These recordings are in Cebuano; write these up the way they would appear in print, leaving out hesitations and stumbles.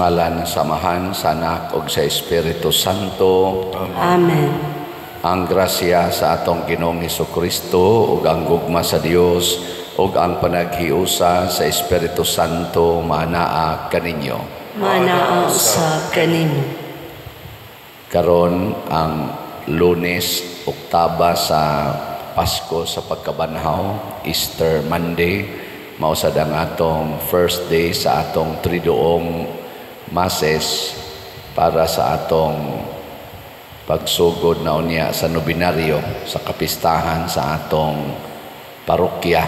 Sa ngalan sa Amahan, sa Anak ug sa Espiritu Santo. Amen. Ang grasya sa atong Ginoong Kristo ug ang gugma sa Dios ug ang panaghiusa sa Espiritu Santo maanaa kaninyo. Maanaa usab kanimo. Karon ang Lunes, oktaba sa Pasko sa pagkabanhaw, Easter Monday, mao sad ang atong first day sa atong Triduum Masses para sa atong pagsugod na unya sa nobinaryo sa kapistahan sa atong parokya.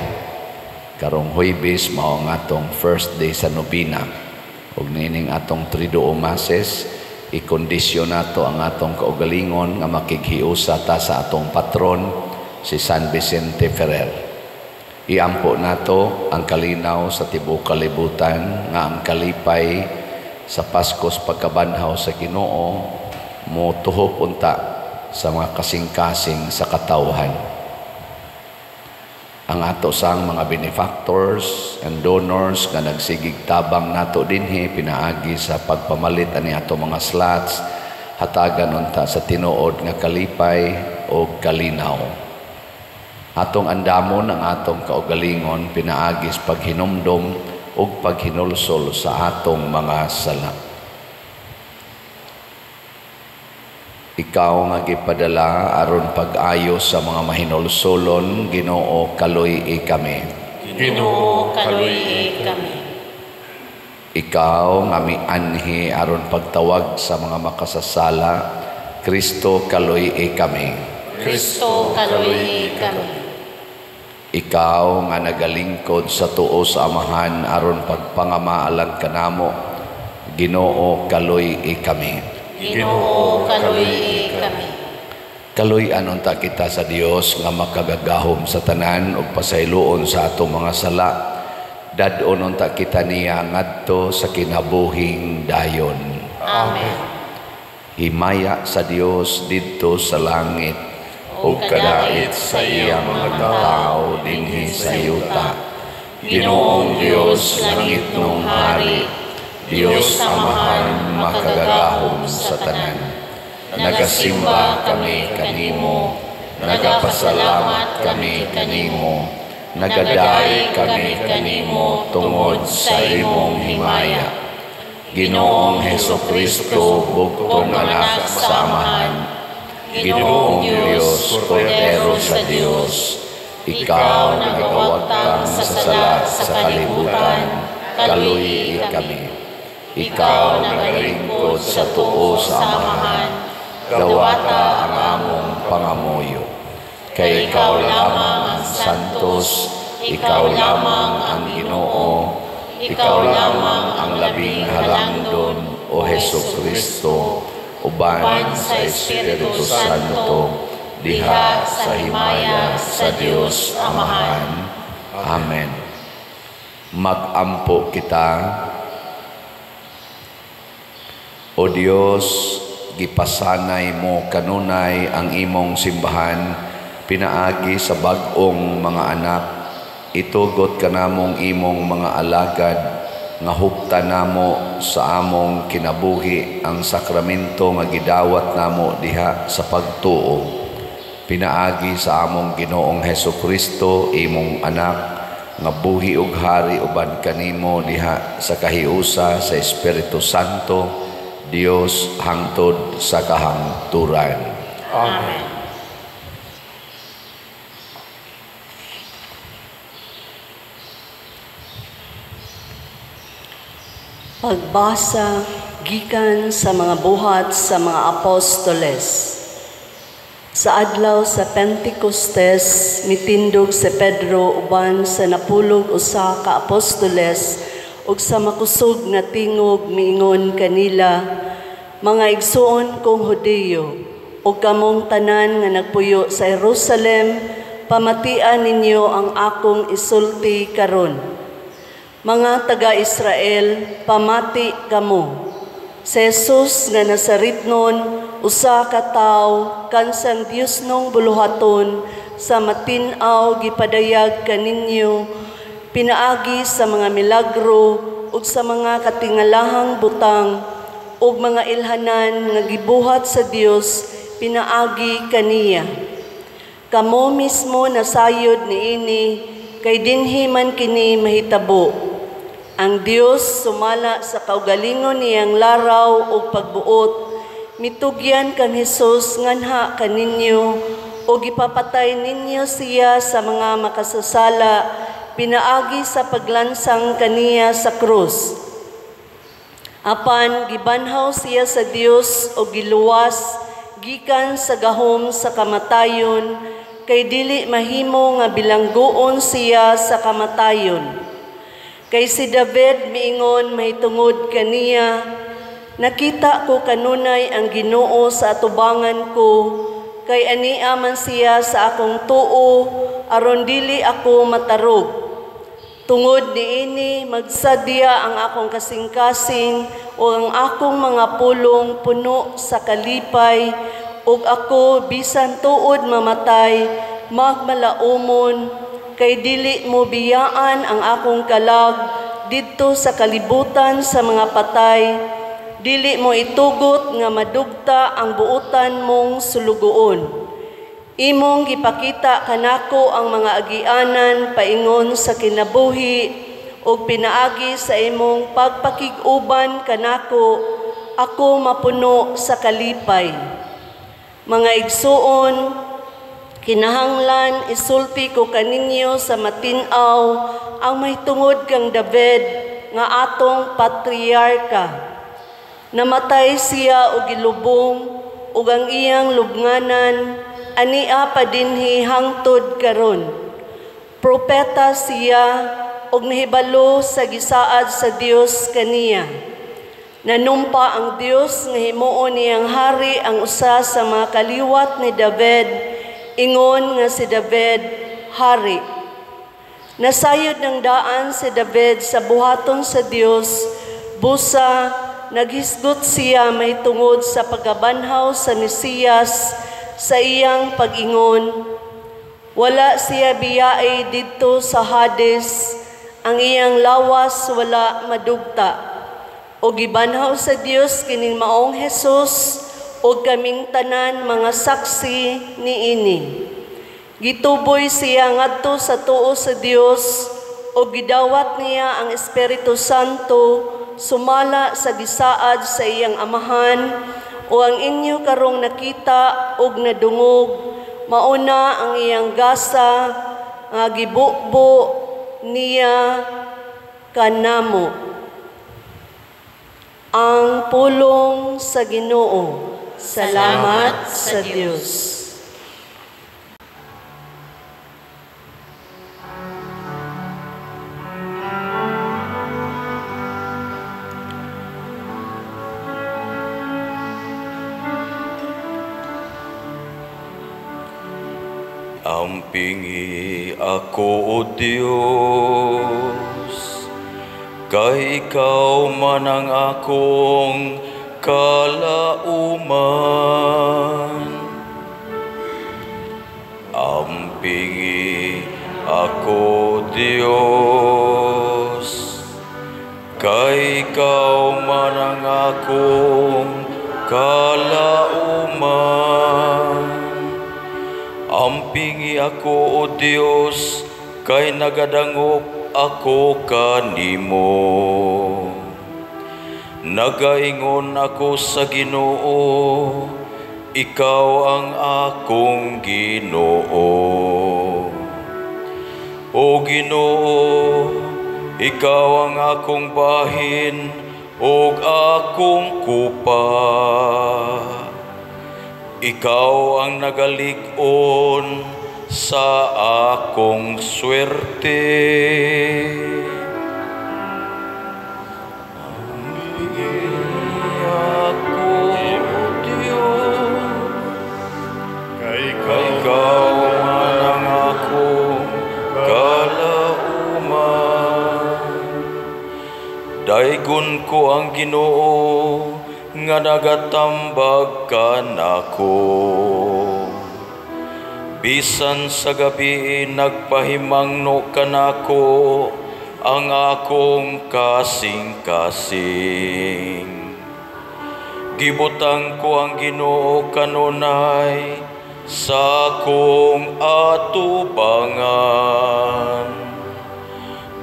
Karong Huwebes mao ang atong first day sa nobina. Ug niining atong Triduum Masses, ikondisyon nato ang atong kaugalingon nga makighiusa ta sa atong patron si San Vicente Ferrer. Iampo nato ang kalinaw sa tibuok kalibutan nga ang kalipay sa Paskos pagkabanhaw sa Ginoo motuhop unta sa mga kasing-kasing sa katawhan. Ang ato sang mga benefactors and donors nga nagsigig tabang nato dinhi pinaagi sa pagpamalit ani ato mga slots, hatagan unta sa tinuod nga kalipay o kalinaw. Atong andamon ang atong kaugalingon pinaagi sa paghinumdom ug paghinulsol sa atong mga sala. Ikaw nga gipadala aron pag-ayo sa mga mahinulsolon, Ginoo, kaluy-i kami. Ginoo, kaluy-i kami. Ikaw nga mianhi aron pagtawag sa mga makasasala, Kristo, kaluy-i kami. Kristo, kaluy-i kami. Ikaw nga nagalingkod sa tuo sa Amahan aron pagpangamaalan kanamo, Ginoo, kaluy-i kami. Ginoo, kaluy-i kami. Kaluy-an unta kita sa Dios nga makagagahom sa tanan ug pasayloon sa atong mga sala. Dad-on unta kita niya ngadto sa kinabuhing dayon. Amen. Himaya sa Dios didto sa langit ug kadait sa iyang mga tawo dinhi sa yuta. Ginoong Dios, langitnong hari, Dios Amahan makagagahom sa tanan. Nagasimba kami kanimo, nagapasalamat kami kanimo, nagadaig kami kanimo tungod sa imong himaya. Ginoong Hesukristo, bugtong anak sa Amahan, Ginoong Dios, Kordero sa Dios, ikaw nagawagtang sa sala sa kalibutan, kaluy-i kami. Ikaw nagalingkod sa tuo sa Amahan, dawata ang among pangamuyo. Kay ikaw lamang ang santos, ikaw lamang ang Ginoo, ikaw lamang ang labing halangdon, o Hesukristo, uban sa Espiritu Santo, diha sa himaya sa Dios Amahan. Amen. Magampo kita. O Dios, gipasanay mo kanunay ang imong simbahan, pinaagi sa bag-ong mga anak. Itugot kanamong imong mga alagad, nga huptan namo sa among kinabuhi ang sakramento nga gidawat namo diha sa pagtuo. Pinaagi sa among Ginoong Hesukristo, imong anak, nga buhi ug hari uban kanimo diha sa kahiusa sa Espiritu Santo, Dios hangtod sa kahangturan. Amen. Pagbasa gikan sa mga buhat sa mga apostoles. Sa adlaw sa Pentecostes, mitindog si Pedro uban sa 11 ka apostoles ug sa makusog nga tingog miingon kanila, mga igsuon kong Hudiyo ug kamong tanan nga nagpuyo sa Jerusalem, pamatian ninyo ang akong isulti karon. Mga taga-Israel, pamati kamo. Si Jesus nga Nazaretnon, usa ka tawo kansang Dios nong buluhaton sa matin-aw gipadayag kaninyo, pinaagi sa mga milagro, ug sa mga katingalahang butang ug mga ilhanan nga gibuhat sa Dios pinaagi kaniya. Kamo mismo nasayod niini kay dinhi man kini mahitabo. Ang Dios sumala sa kaugalingon niyang laraw ug pagbuot, mitugyan kang Hesus nganha kaninyo ug gipapatay ninyo siya sa mga makasasala pinaagi sa paglansang kaniya sa krus. Apan gibanhaw siya sa Dios ug giluwas gikan sa gahom sa kamatayon, kay dili mahimo nga bilanggoon siya sa kamatayon. Kay si David miingon mahitungod kaniya, nakita ko kanunay ang Ginoo sa atubangan ko, kay ania man siya sa akong tuo, aron dili ako matarog. Tungod niini magsadya ang akong kasing-kasing o ang akong mga pulong puno sa kalipay, ug ako bisan tuod mamatay magmalaumon, kay dili mo biyaan ang akong kalag didto sa kalibutan sa mga patay, dili mo itugot nga madugta ang buotan mong sulugoon. Imong gipakita kanako ang mga agianan paingon sa kinabuhi, ug pinaagi sa imong pagpakig-uban kanako ako mapuno sa kalipay. Mga igsuon, kinahanglan isulti ko kaninyo sa matin-aw ang mahitungod kang David nga atong patriarka. Namatay siya og gilubong, ug ang iyang lubnganan ania pa dinhi hangtod karon. Propeta siya og nahibalo sa gisaad sa Dios kaniya. Nanumpa ang Dios nga himuon niyang hari ang usa sa mga kaliwat ni David, ingon nga si David hari. Nasayod ng daan si David sa buhaton sa Dios, busa naghisgot siya mahitungod sa pagkabanhaw sa Mesiyas sa iyang pag-ingon. Wala siya biyae didto sa Hades, ang iyang lawas wala madugta. O gibanhaw sa Dios kining maong Hesus, o kaming tanan mga saksi niini. Gituboy siya ngadto sa tuo sa Dios, o gidawat niya ang Espiritu Santo sumala sa gisaad sa iyang amahan, o ang inyo karong nakita og nadungog, mauna ang iyang gasa nga gibubo niya kanamo. Ang pulong sa Ginoo. Salamat sa Dios. Ampingi ako, O Diyos, kay ikaw man ang akong kalauman. Ampingi ako, Diyos, kay ikaw man ang akong kalauman. Ampingi ako, O Diyos, kay nagadangop ako kanimo. Nagaingon ako sa Ginoo, ikaw ang akong Ginoo. O Ginoo, ikaw ang akong bahin ug akong kupa. Ikaw ang nagalig-on sa akong swerte. Ampingi ako, O Diyos, Kay kay ikaw man ang akong kalauman. Daygon ko ang Ginoo nga nagatambag kanako. Bisan sa gabi nagpahimangno kanako, ang akong kasing-kasing. Gibutang ko ang Ginoo kanunay sa akong atubangan.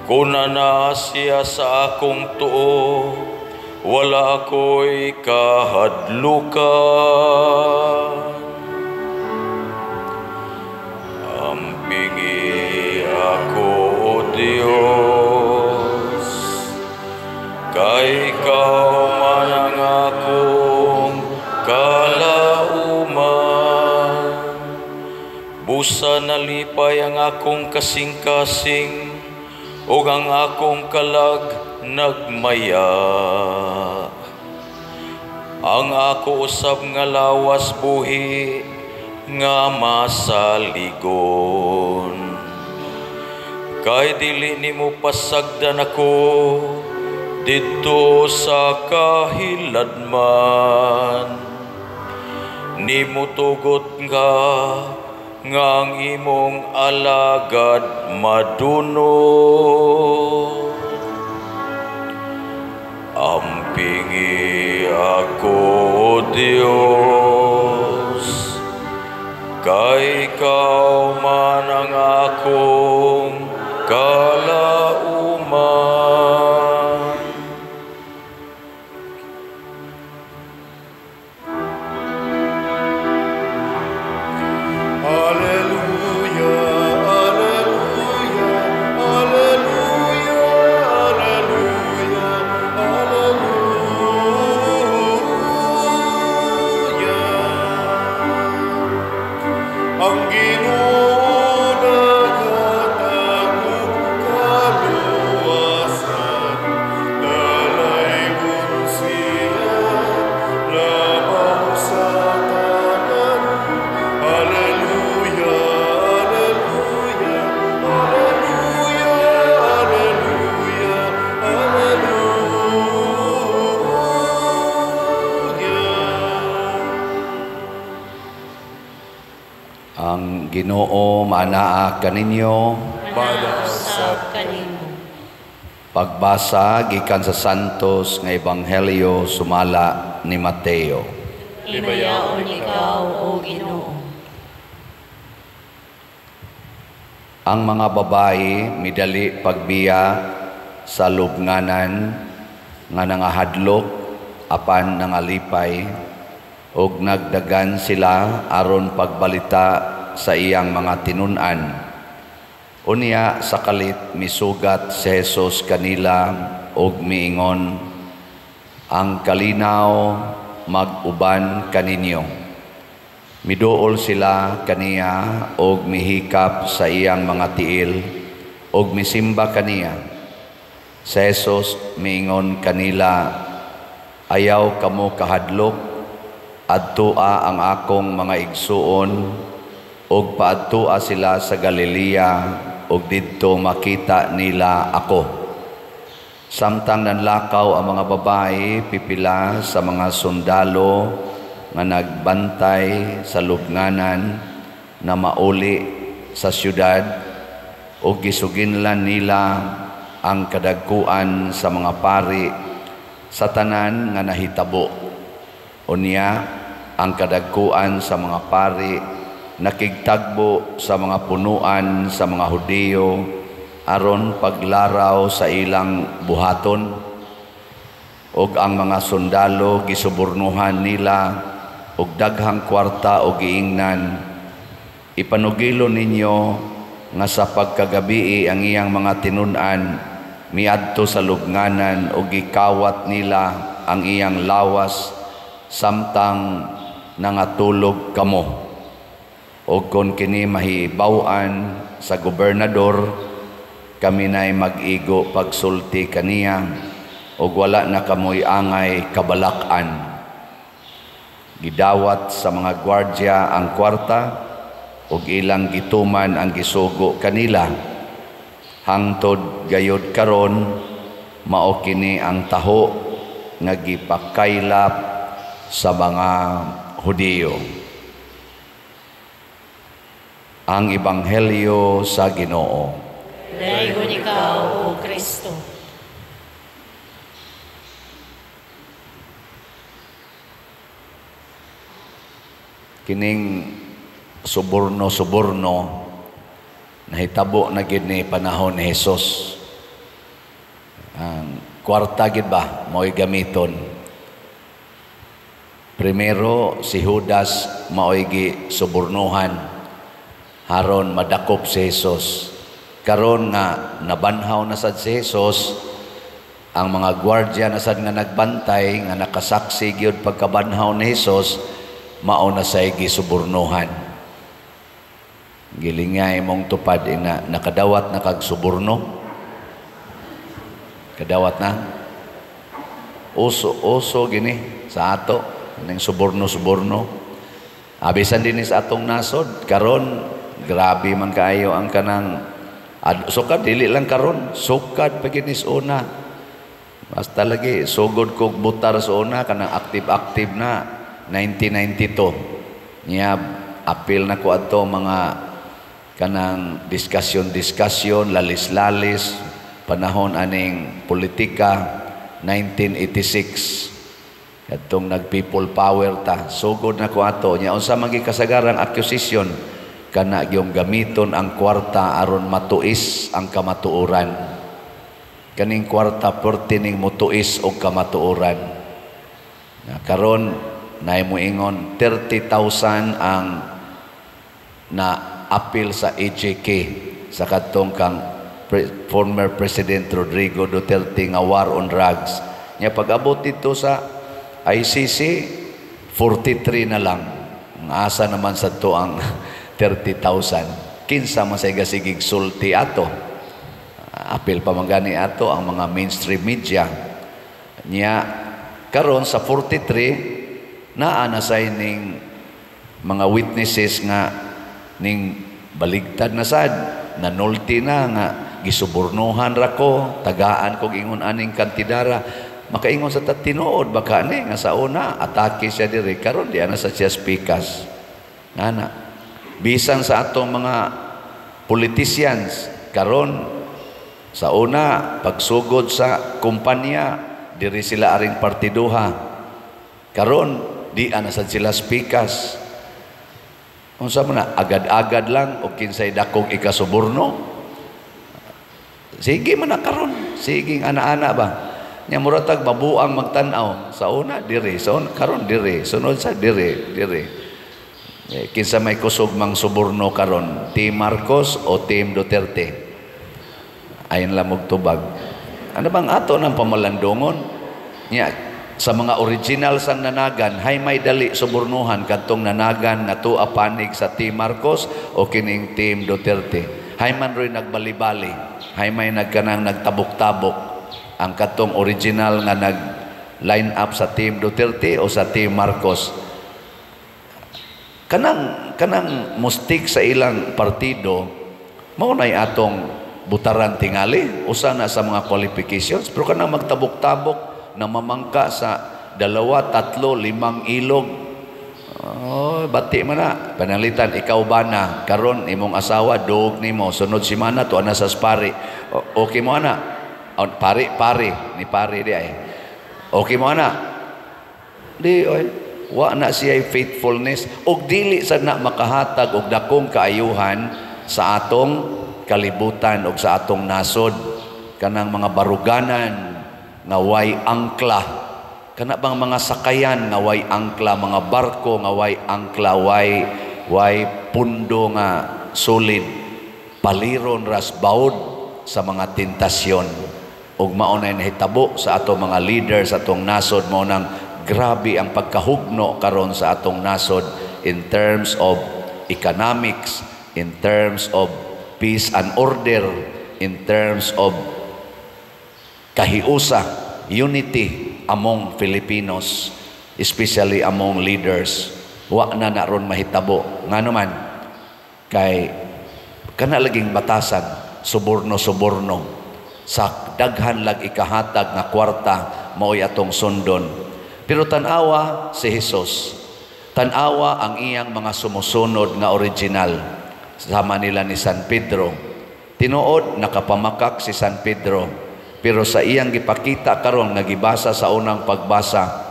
Kuna na siya sa akong tuo, wala ako'y kahadlukan. Ampingi ako, O Diyos, kay ikaw man ang akong kalauman. Busa nalipay ang akong kasing-kasing, ug ang akong kalag nagmaya. Ang ako usab nga lawas buhi nga masaligon. Kay dili nimo pasagdan ako didto sa kahiladman. Nimo tugot nga nga ang imong alagad madunot. Ampingi ako, O Diyos, kay ikaw man ang akong kalauman. Alleluia, alleluia, alleluia, alleluia, alleluia. Ang Ginoo naghatag og kaluwasan, dalaygon siya labaw sa tanan. Alleluia, alleluia, alleluia, alleluia, alleluia. Ang Ginoo maanaa kaninyo. Manausab kanimo. Pagbasa gikan sa Santos nga Ebanghelyo sumala ni Mateo. Himayaon ikaw, O Ginoo. Ang mga babae midali pagbiya sa lubnganan nga nangahadlok apan nangalipay, ug nagdagan sila aron pagbalita sa iyang mga tinun-an. Unya sa kalit misugat si Jesus kanila ug miingon, ang kalinaw mag-uban kaninyo. Miduol sila kaniya og mihikap sa iyang mga tiil og misimba kaniya. Si Jesus miingon kanila, ayaw kamo kahadlok, adtoa ang akong mga igsuon, og paadtoa sila sa Galilea og didto makita nila ako. Samtang nanlakaw ang mga babae, pipila sa mga sundalo nga nagbantay sa lubnganan na mauli sa syudad, og gisuginlan nila ang kadagkuan sa mga pari sa tanan nga nahitabo. Unya, ang kadagkuan sa mga pari nakigtagbo sa mga punuan sa mga Hudiyo aron paglaraw sa ilang buhaton, og ang mga sundalo gisubornuhan nila og daghang kwarta og giingnan, ipanugilo ninyo nga sa pagkagabii ang iyang mga tinun-an miadto sa lubnganan og gikawat nila ang iyang lawas samtang nangatulog kamo. Og kon kini mahibaw-an sa gobernador, kami na'y mag-igo pagsulti kaniya, og wala na kamoy angay kabalak-an. Gidawat sa mga gwardya ang kwarta, og ilang gituman ang gisugo kanila. Hangtod gayod karon, mao kini ang taho nga gipakaylap sa mga Hudiyo. Ang Ebanghelyo sa Ginoo. Daygon ikaw, O Kristo. Kining suborno-suborno nahitabo na gid ni panahon ni Jesus. Ang kwarta gid ba mao'y gamiton. Primero si Judas mao'y gi subornohan haron madakop si Jesus. Karon nga nabanhaw na sad si Jesus, ang mga gwardiya na sad nga nagbantay nga nakasaksi gyud pagkabanhaw ni Jesus, mao na say gisubornohan. Gilingay mong tupad ina nakadawat na kag suborno. Kadawat na. Uso gini sa ato ning suborno-suborno. Abisan dinhi sa atong nasod karon grabe man kaayo ang kanang sukad dili lang karon, sukad pa gini sa una. Basta lagi sugod kog butar sa una kanang active na 1992. Niya apil na ko adto mga kanang discussion, lalis-lalis panahon aning politika 1986. Kadtong nag people power ta, sugod na ko ato. Nya unsa man gikasagarang accusation kana gyung gamiton ang kwarta aron matuis ang kamatuoran. Kaning kwarta perti ning motuis og kamatuoran. Na karon naay moingon 30,000 ang na apil sa EJK sa kadtong kang former President Rodrigo Duterte nga war on drugs. Nya pag-abot dito sa ICC 43 na lang. Ang asa naman sa to ang 30,000. Kinsa man say gasigig sulti ato. Apil pa man gani ato ang mga mainstream media. Nya karon sa 43 naa na say ning mga witnesses nga ning baligtad na sad, nanulti na nga gisubornohan ra ko, tagaan kog ingon aning kantidara. Makaingon sa tinuod baka ni nga sa una atake siya diri, karon di ana sa siya spikas. Nana bisan sa atong mga politicians karon sa una pagsugod sa kumpanya diri sila aring partiduha, karon di ana sad sila spikas. Unsa man na agad-agad lang o kinsay dakong ikasuborno. Sige man na karon, sige ana-ana ba. Nya muratag mabuang magtan-aw sa una diri, sa una karon diri, sunod sa diri, diri. Kinsa may kusog mang suborno karon, Team Marcos o Team Duterte? Ayon lang og tubag. Ano bang ato ng pamalandongon? Nya sa mga original sang nanagan, hay may dali subornohan kadtong nanagan nga tuwa panig sa Team Marcos o kining Team Duterte. Hay man roy nagbalibali, hay may nagkanang nagtabok-tabok ang kadtong original nga nag line up sa Team Duterte o sa Team Marcos. Kanang mustik sa ilang partido mao nay atong butaran tingali usa na sa mga qualifications, pero kanang magtabok-tabok na mamangka sa 2, 3, 5 ilog. Oh, bati man na. Pananglitan, ikaw ba na? Karon imong asawa, duog nimo. Sunod semana, tuwa na sa pari. Okay mo ana? Oh, pari, pari. Ni pari di ay. Okay mo ana? Di, oy. Wa na siya faithfulness. Og dili sad na makahatag og dakong kaayuhan sa atong kalibutan og sa atong nasod. Kanang mga baruganan nga way angkla, kana bang mga sakayan nga way angkla, mga barko nga way angkla, way pundo nga solid, paliron ras baod sa mga tentasyon. Ug mao nay nahitabo sa atong mga leader sa atong nasod, mao nang grabe ang pagkahugno karon sa atong nasod in terms of economics, in terms of peace and order, in terms of kahiusa, unity among Filipinos, especially among leaders. Wa na naron mahitabo. Ngano man kay kana laging batasan, suborno-suborno sa daghan lag ikahatag nga kwarta maoy atong sundon. Pero tan-awa si Jesus, tan-awa ang iyang mga sumusunod nga original sama nila ni San Pedro. Tinuod nakapamakak si San Pedro, pero sa iyang gipakita karon nga gibasa sa unang pagbasa,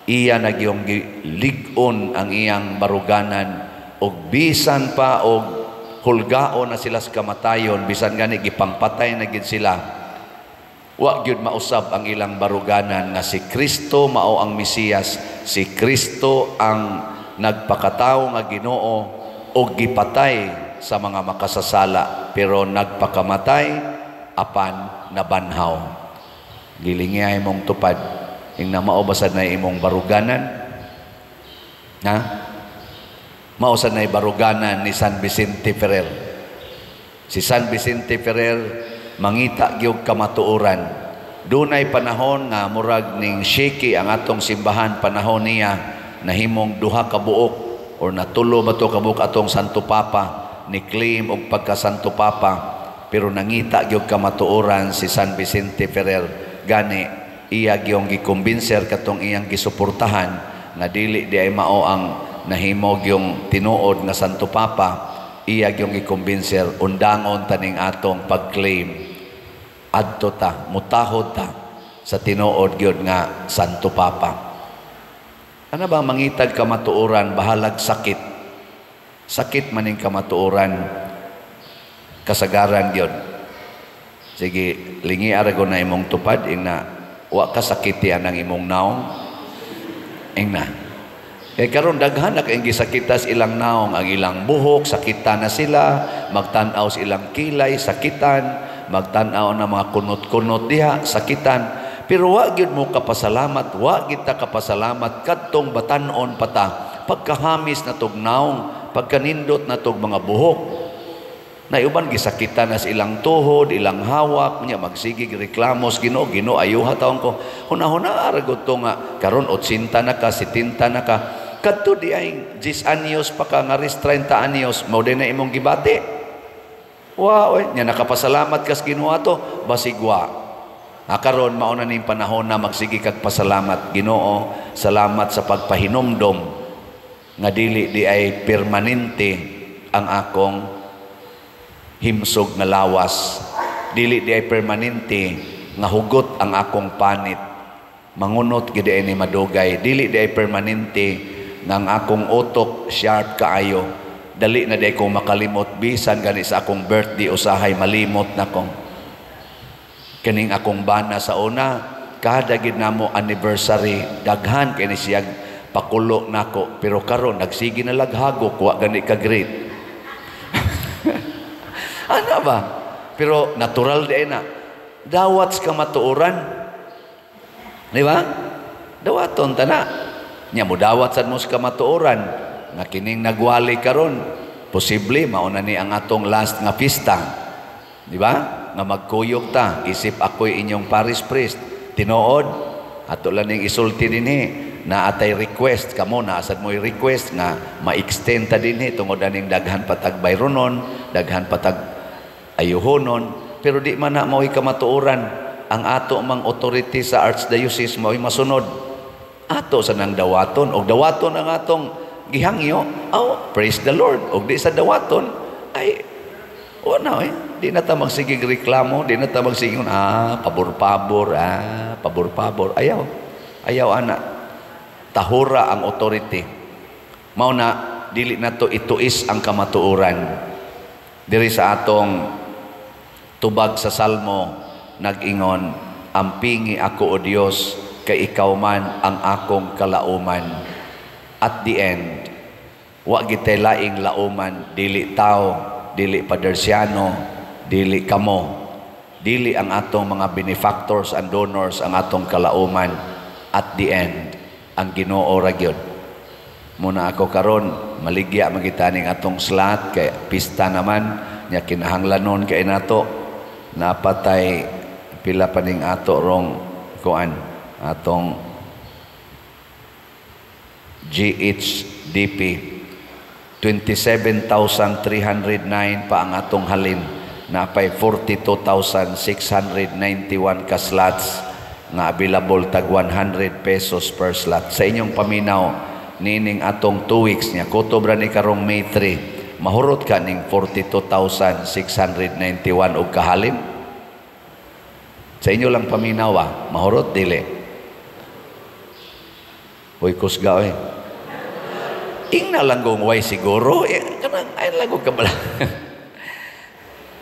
iya na gyung lig-on ang iyang baruganan og bisan pa og hulgaon na sila sa kamatayon, bisan gani gipangpatay na gid sila, wa gyud mausab ang ilang baruganan nga si Kristo mao ang Mesiyas, si Kristo ang nagpakatawo nga Ginoo og gipatay sa mga makasasala, pero nagpakamatay apan nabanhaw. Gilingiyay mong tupad ing na mao basad na imong baruganan, ha? Mao sad na baruganan ni San Vicente Ferrer. Si San Vicente Ferrer mangita gyud kamatuoran. Dunay panahon nga murag ning shaky ang atong simbahan, panahon niya nahimong duha ka buok or natulo ba to ka buok atong Santo Papa, ni claim og pagka Santo Papa, pero nangita gyud kamatuoran si San Vicente Ferrer. Gani iya gyung gikumbinser katong iyang gisuportahan nga dili di ay mao ang nahimo gyung tinuod nga Santo Papa. Iya gyung gikumbinser, undangon taning atong pag-claim, adto ta, mutahod ta sa tinuod gyud nga Santo Papa. Ano ba mangitag kamatuoran, bahalag sakit. Sakit maning kamatuoran, kasagaran gyud. Sige, lingi ara na imong tupad ing na wa ka sakiti anang imong naong. Ing na. Kay karon daghan na kayong gisakitas ilang naong, ang ilang buhok, sakitan na sila, magtan-aw sa ilang kilay, sakitan, magtan-aw na mga kunot-kunot diha, sakitan. Pero wa gyud mo kapasalamat, wa gyud ta kapasalamat kadtong batan-on pata, pagkahamis na tog naong, pagkanindot na tog mga buhok. Naiuban gisakitan na sa ilang tuhod, ilang hawak, nya magsigig reklamos, Ginoo, Ginoo ayuha taon ko. Huna-huna ra gud to nga karon 80 na ka, 70 na ka. Kadto di ay 10 anyos pa ka nga ris 30 anyos, mao din na imong gibati. Wa oy, nya nakapasalamat kas Ginoo ato, basig wa. Karon mao na ning panahon na magsige kag pasalamat. Ginoo, salamat sa pagpahinumdom nga dili di ay permanente ang akong himsog nga lawas, dili di ay permanente nga hugot ang akong panit, mangunot gid ni madugay, dili di ay permanente nga ang akong utok sharp kaayo, dali na di ko makalimot, bisan gani sa akong birthday usahay malimot na kong kaning akong bana sa una, kada gid namo anniversary daghan kay ni siyag pakulo nako, pero karon nagsige na laghagok, wa gani ka great. Ano ba? Pero natural di na. Dawat sa kamatuoran. Di ba? Dawaton ta na. Nya mo dawat sad mo sa kamatuoran nga kining nagwali karon, posible mauna ni ang atong last nga pista. Di ba? Nga magkuyog ta, isip ako'y inyong parish priest. Tinuod, ato lang ning isulti dinhi na atay request kamo, naasad mo'y request nga ma-extend ta dinhi tungod aning daghan patag bayronon, daghan patag ayuhonon, pero di man na mao'y kamatuoran. Ang ato mang authority sa archdiocese mao'y masunod. Ato sa nang dawaton, og dawaton ang atong gihangyo, oh, praise the Lord. Og di sa dawaton, ay, wala eh. Di na ta magsigig reklamo, di na ta magsigig, pabor-pabor, pabor-pabor. Ayaw. Ayaw, ana. Tahura ang authority. Mao na, dili na to ituis ang kamatuoran. Diri sa atong tubag sa Salmo, nag-ingon, ampingi ako o Dios, kay ikaw man ang akong kalauman. At the end, wa gitay laing lauman, dili tao, dili padersiano, dili kamo, dili ang atong mga benefactors and donors ang atong kalauman. At the end, ang Ginoo ra gyud. Muna ako karon maligya magita ning atong slot kay pista naman nya kinahanglanon kay nato napatay pila pa ning ato rong kuan atong GHDP 27,309 pa ang atong halin, napay 42,691 ka slots nga available tag 100 pesos per slot. Sa inyong paminaw nining atong 2 weeks niya, kutob ra ni karong May 3, Mahurot ka ning 42,691 og kahalin? Sa inyo lang paminaw, mahurot dili. Uy, kusga oy. Ingna lang kung way siguro, kanang ay lang kong kabala.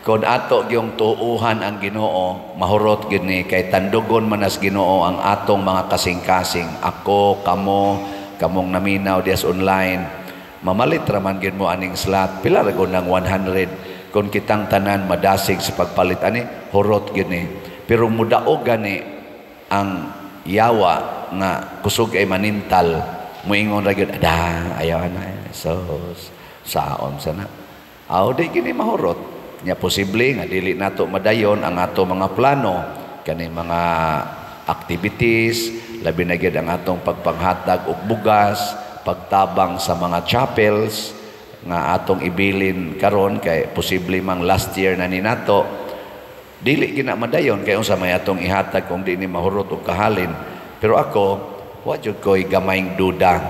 Kung ato gyung tuuhan ang Ginoo, mahurot gyud ni kay tandugon man as Ginoo ang atong mga kasing-kasing. Ako, kamo, kamong naminaw dias online, mamalit ra man gyud mo aning slot. Pila ra gud nang 100 kung kitang tanan madasig sa pagpalit ani, hurot gyud ni. Pero mudaog gani ang yawa nga kusog ay manintal, muingon ra gyud, ada ayaw na, so saon sana. Aw di gini mahurot. Nya posible nga dili nato madayon ang ato mga plano kani mga activities, labi na gyud ang atong pagpanghatag og bugas, pagtabang sa mga chapels nga atong ibilin karon kay posible mang last year na ni nato dili gina madayon kay unsa may atong ihatag kung di ni mahurot og kahalin. Pero ako wa jud koy gamayng duda,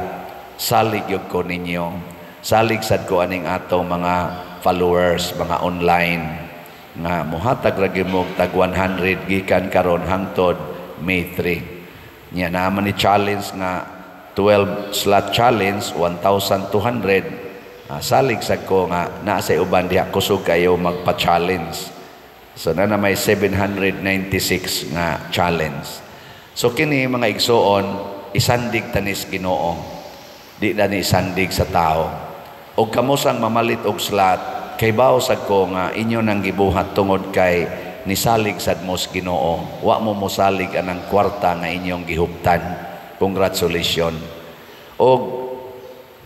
salig gyud ko ninyo, salig sad ko aning atong mga followers, mga online nga mohatag ra gyud mo tag 100 gikan karon hangtod May 3. Nya naman ni challenge nga 12 slot challenge 1,200. Salig sad ko nga naa sa uban diha kusog kayo magpa-challenge. So na may 796 nga challenge. So kini mga igsoon, isandig tanis Ginoo. Di na ni isandig sa tao. Og kamo sang mamalit og slot, kay bawo sad ko nga inyo nang gibuhat tungod kay nisalig sad mo sa Ginoo. Wa mo mosalig anang kwarta nga inyong gihuptan. Congratulations. Og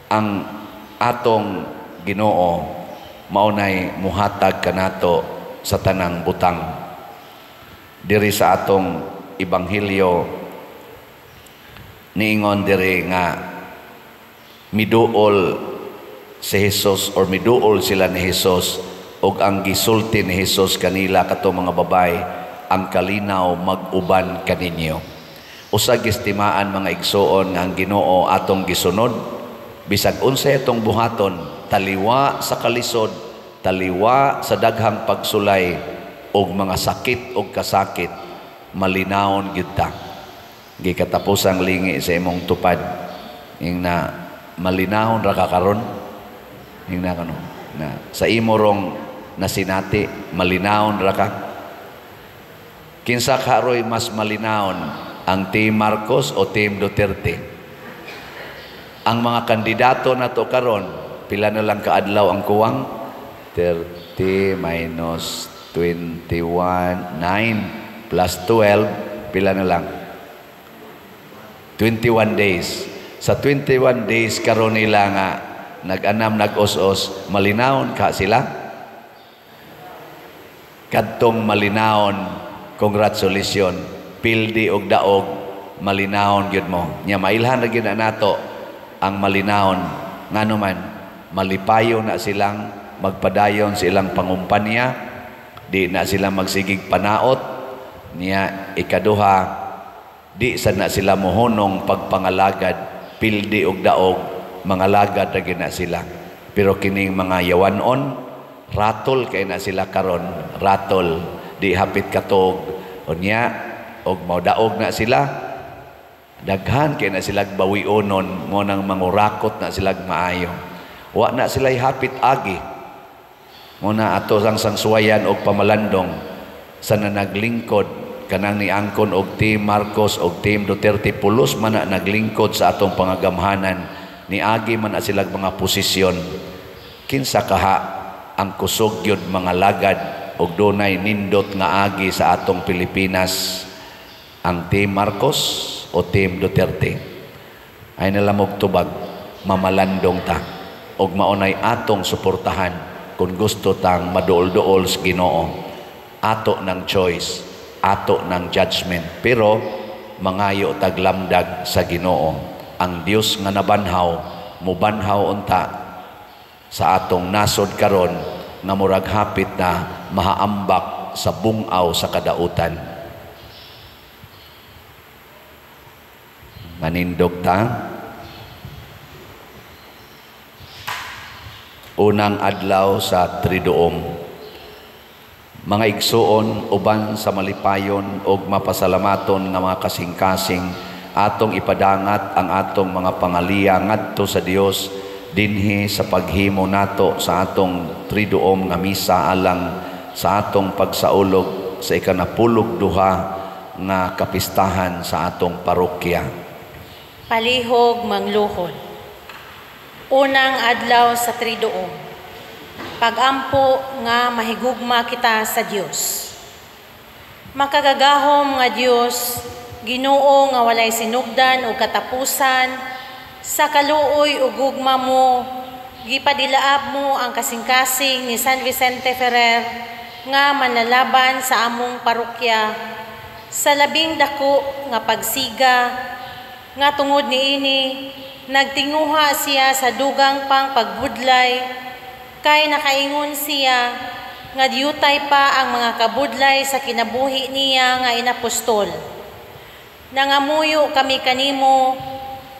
ang atong Ginoo maunay muhatag kanato sa tanang butang. Diri sa atong ebanghelyo niingon diri nga miduol si Jesus or miduol sila ni Jesus og ang gisulti ni Jesus kanila katong mga babae, ang kalinaw mag-uban kaninyo. Usa gistimaan mga igsoon nga ang Ginoo atong gisunod bisag unsay atong buhaton, taliwa sa kalisod, taliwa sa daghang pagsulay og mga sakit og kasakit, malinawon gyud ta. Gikatapusang lingi sa imong tupad ing na malinawon ra ka karon. Ing na kano na sa imo rong nasinati, malinawon ra ka. Kinsa karoy mas malinawon, ang Team Marcos o Team Duterte? Ang mga kandidato nato karon, pila na lang kaadlaw ang kuwang? 30 minus 21, 9 plus 12, pila na lang? 21 days. Sa 21 days karon nila nga nag-anam, nag-os-os, malinawon ka sila? Kadtong malinawon, congratulations, pildi og daog, malinawon gyud mo. Nya mailhan ra gyud na nato ang malinawon. Ngano man, malipayo na silang magpadayon sa ilang pangumpanya, di na sila magsigig panaot. Niya ikaduha, di sad na sila mohunong pagpangalagad, pildi og daog, mangalagad ra gyud na sila. Pero kining mga yawanon, ratol kay na sila karon, ratol, di hapit katog. Unya og maudaog na sila, daghan kay na sila bawionon, mo nang mangurakot na sila maayo. Wa na sila hapit agi. Mo na ato sang sangsuwayan og pamalandong sa nanaglingkod kanang niangkon og Team Marcos og Team Duterte, pulos man na naglingkod sa atong pangagamhanan, niagi man na sila mga posisyon. Kinsa kaha ang kusog gyud mga lagad og dunay nindot nga agi sa atong Pilipinas, ang Team Marcos o Team Duterte? Ay nalamog tubag, mamalandong ta og maunay atong suportahan kung gusto tang maduol-duol sa Ginoo. Ato ng choice, ato ng judgment, pero mangayo taglamdag sa Ginoo. Ang Dios nga nabanhaw, mubanhaw unta sa atong nasod karon nga murag hapit na mahaambak sa bungaw sa kadautan. Manindog ta. Unang adlaw sa Triduum. Mga igsuon, uban sa malipayon ug mapasalamaton nga mga kasing-kasing, atong ipadangat ang atong mga pangaliya ngadto sa Dios dinhi sa paghimo nato sa atong Triduum nga misa alang sa atong pagsaulog sa 12 nga kapistahan sa atong parokya. Palihog mangluhod. Unang adlaw sa Triduum. Pagampo nga mahigugma kita sa Dios. Makagagahom nga Dios, Ginoo nga walay sinugdan o katapusan, sa kaluoy ug gugma mo, gipadilaab mo ang kasing-kasing ni San Vicente Ferrer nga manlalaban sa among parokya sa labing dako nga pagsiga, nga tungod niini nagtinguha siya sa dugang pang pagbudlay, kay nakaingon siya nga diyutay pa ang mga kabudlay sa kinabuhi niya nga inapostol. Nangamuyo kami kanimo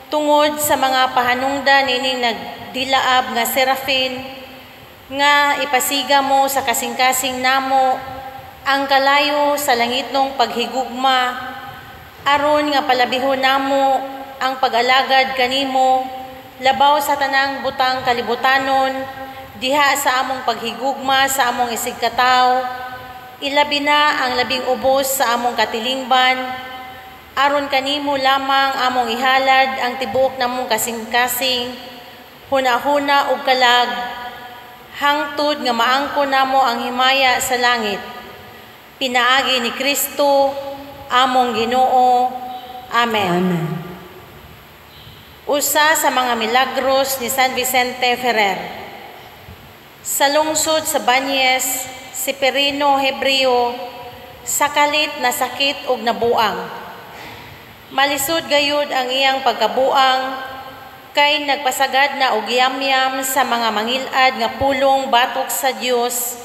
tungod sa mga pahanungdan nining nagdilaab nga Serafin, nga ipasiga mo sa kasing-kasing namo ang kalayo sa langitnong paghigugma, aron nga palabihon namo ang pag-alagad kanimo labaw sa tanang butang kalibutanon, diha sa among paghigugma sa among isigkatawo, ilabi na ang labing ubos sa among katilingban, aron kanimo lamang among ihalad ang tibuok namong kasing-kasing, hunahuna ug kalag, hangtod nga maangko namo ang himaya sa langit. Pinaagi ni Kristo, among Ginoo. Amen. Amen. Usa sa mga milagros ni San Vicente Ferrer. Sa lungsod sa Banyes, si Perino Hebreo sakalit na sakit og nabuang. Malisod gayud ang iyang pagkabuang kay nagpasagad na og yamyam sa mga mangilad nga pulong batok sa Dios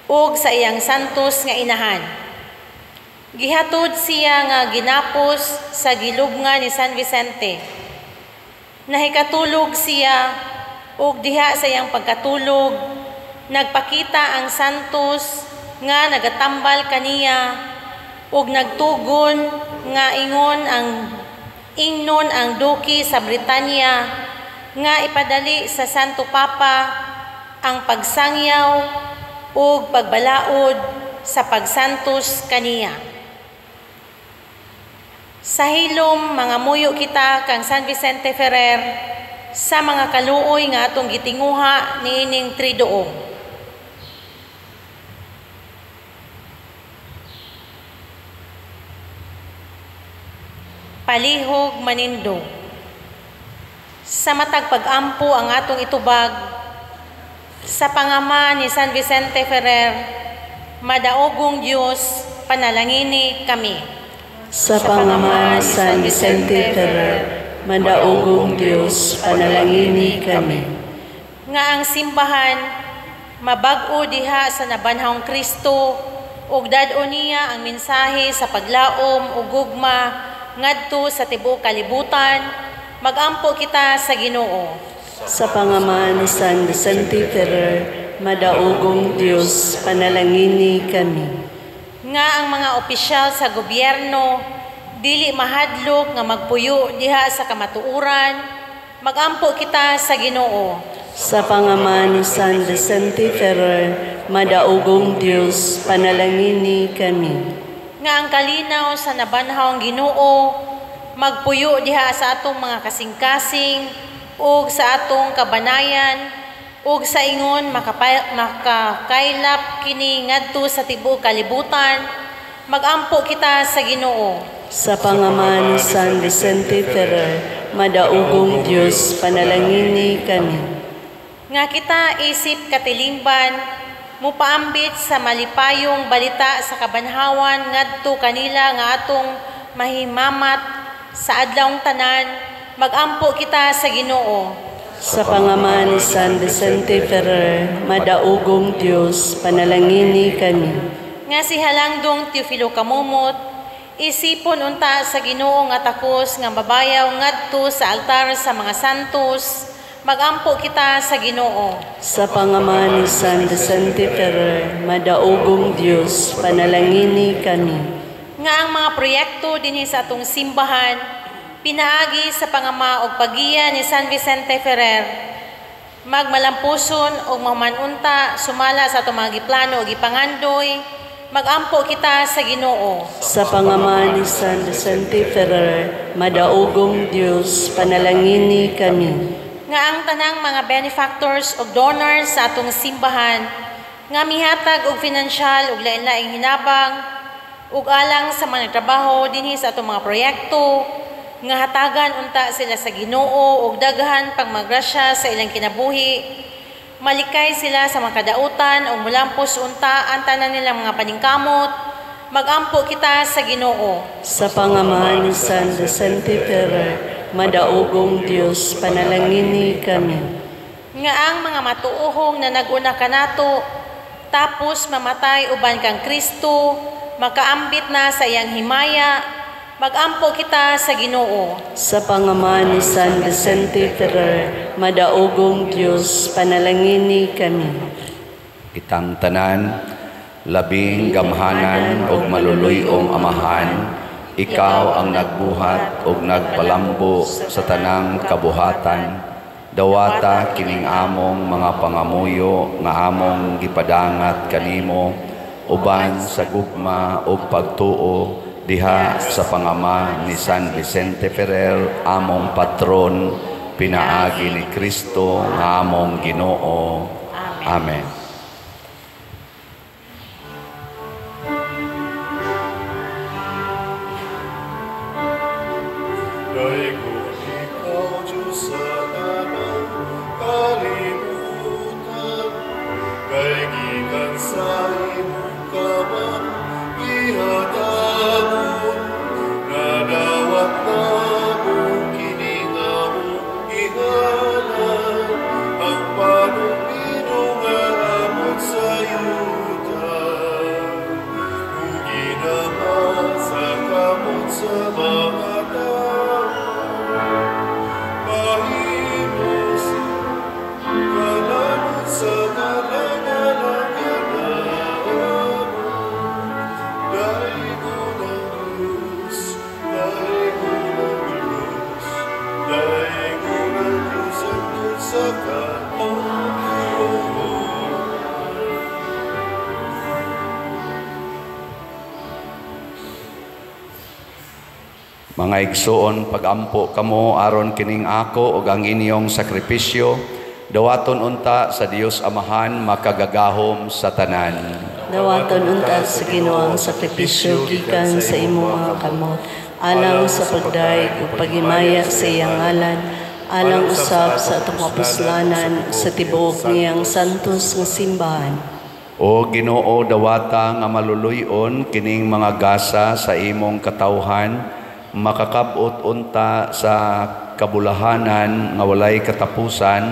ug sa iyang santos nga inahan. Gihatod siya nga ginapos sa gilubngan ni San Vicente. Nahikatulog siya ug diha sa iyang pagkatulog nagpakita ang santos nga nagatambal kaniya ug nagtugon nga ingon ang ingnon ang duki sa Britanya nga ipadali sa Santo Papa ang pagsangyaw ug pagbalaod sa pagsantos kaniya. Sa hilom mga muyo kita kang San Vicente Ferrer sa mga kaluoy nga atong gitinguha niining Triduum. Palihog manindog. Sa matag pag-ampo ang atong itubag sa pangama ni San Vicente Ferrer, madaogong Dios, panalangini kami. Sa pangama ni San Vicente Ferrer, madaogong Dios, panalangini kami. Nga ang simbahan mabag-o diha sa nabanhawng Kristo ug dad-o niya ang mensahe sa paglaom ug gugma ngadto sa tibuok kalibutan, magampo kita sa Ginoo. Sa pangama ni San Vicente Ferrer, madaogong Dios, panalangini kami. Nga ang mga opisyal sa gobyerno dili mahadlok nga magpuyo diha sa kamatuoran, magampo kita sa Ginoo. Sa pangama ni San Vicente Ferrer, madaogong Dios, panalangini kami. Nga ang kalinaw sa nabanhawang Ginoo magpuyo diha sa atong mga kasing-kasing ug sa atong kabanayan ug sa ingon makakaylap kini ngadto sa tibuok kalibutan, magampo kita sa Ginoo. Sa pangama ni San Vicente Ferrer, madaogong Dios, panalangini kami. Nga kita isip katilingban mupaambit sa malipayong balita sa kabanhawan ngadto kanila nga atong mahimamat sa adlawng tanan, magampo kita sa Ginoo. Sa pangama ni San Vicente Ferrer, madaogong Dios, panalangini kami. Nga si Halangdong Teofilo Camomot, isipon unta sa Ginoo nga takos nga mabayaw ngadto sa altar sa mga santos, Magampo kita sa Ginoo. Sa pangama ni San Vicente Ferrer, madaogong Dios, panalangini kami. Nga ang mga proyekto dinhi sa atong simbahan pinaagi sa pangama og paggiya ni San Vicente Ferrer magmalampuson og mahuman-unta sumala sa atong mga giplano ug gipangandoy. Magampo kita sa Ginoo. Sa pangama ni San Vicente Ferrer, madaogong Dios, panalangini kami. Nga ang tanang mga benefactors ug donors sa atong simbahan nga mihatag og finansyal ug lain-laing hinabang ug alang sa mga nagtrabaho dinhi sa atong mga proyekto nga hatagan unta sila sa Ginoo ug daghan pagmagrasya sa ilang kinabuhi, malikay sila sa mga kadautan ug mulampos unta ang tanan nilang mga paningkamot. Magampo kita sa Ginoo. Sa pangama ni San Vicente Ferrer, madaogong Dios, panalangini kami. Nga ang mga matuohong na naguna kanato tapos mamatay uban kang Kristo makaambit na sa iyang himaya. Magampo kita sa Ginoo. Sa pangama ni San Vicente Ferrer, madaogong Dios, panalangini kami. Kitang tanan, labing gamhanan og maluluy-ong Amahan, ikaw ang nagbuhat og nagpalambo sa tanang kabuhatan. Dawata kining among mga pangamuyo nga among gipadangat kanimo uban sa gugma ug pagtuo diha sa pangama ni San Vicente Ferrer, among patron, pinaagi ni Kristo nga among Ginoo. Amen. Daigon ikaw, Diyos, sa tanang kalibutan, kay gikan sa imong kamang gihatagon, nadawat namo kini nga among gihalad, ang panumdum nga abot sa yuta, ug ginama sa kamot sa mga tao. Mahimo sa kalanot sa kalangalang kanamo. Daigon ang Diyos, daigon ang Diyos, daigon ang Diyos hangtod sa katuroan. Mga igsoon, pagampo kamo aron kining ako ug ang inyong sakripisyo dawaton unta sa Dios Amahan makagagahom sa tanan. Dawaton unta sa Ginoo ang sakripisyo gikan sa imong mga kamot, alang sa pagdayeg ug paghimaya sa iyang ngalan, alang usab sa atong kapuslanan sa tibuok niyang santos nga simbahan. O Ginoo, dawata nga maluluy-on kining mga gasa sa imong katawhan, makakabot unta sa kabulahanan nga walay katapusan,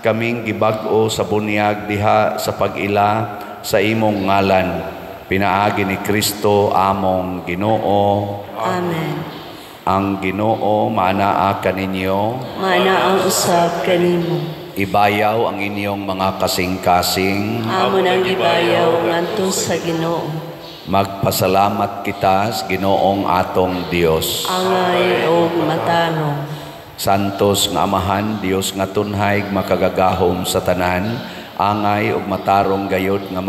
kaming gibag-o sa bunyag diha sa pag-ila sa imong ngalan. Pinaagi ni Kristo among Ginoo. Amen. Ang Ginoo maanaa kaninyo. Maanaa usab kanimo. Ibayaw ang inyong mga kasing-kasing. Amo nang gibayaw ngadto sa Ginoo. Magpasalamat kita sa Ginoong atong Dios. Angay og matarong. Santos nga Amahan, Dios nga tunhay makagagahom sa tanan, angay ug matarong gayod nga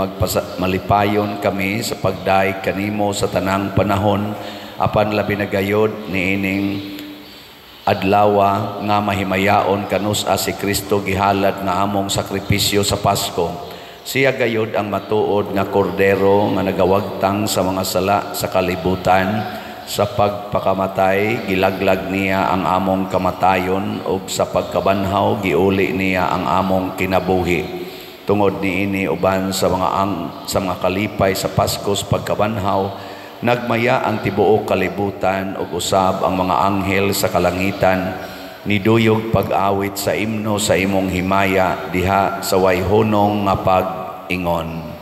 malipayon kami sa pagdayeg kanimo sa tanang panahon, apan labi na gayod niining adlawa nga mahimayaon kanus-a si Kristo gihalad nga among sakripisyo sa Pasko. Siya gayod ang matuod nga kordero nga nagawagtang sa mga sala sa kalibutan. Sa pagpakamatay gilaglag niya ang among kamatayon ug sa pagkabanhaw giuli niya ang among kinabuhi. Tungod niini uban sa mga kalipay sa Pasko sa pagkabanhaw, nagmaya ang tibuok kalibutan ug usab ang mga anghel sa kalangitan, niduyog pag-awit sa imno sa imong himaya diha sa wayhunong nga pag-ingon.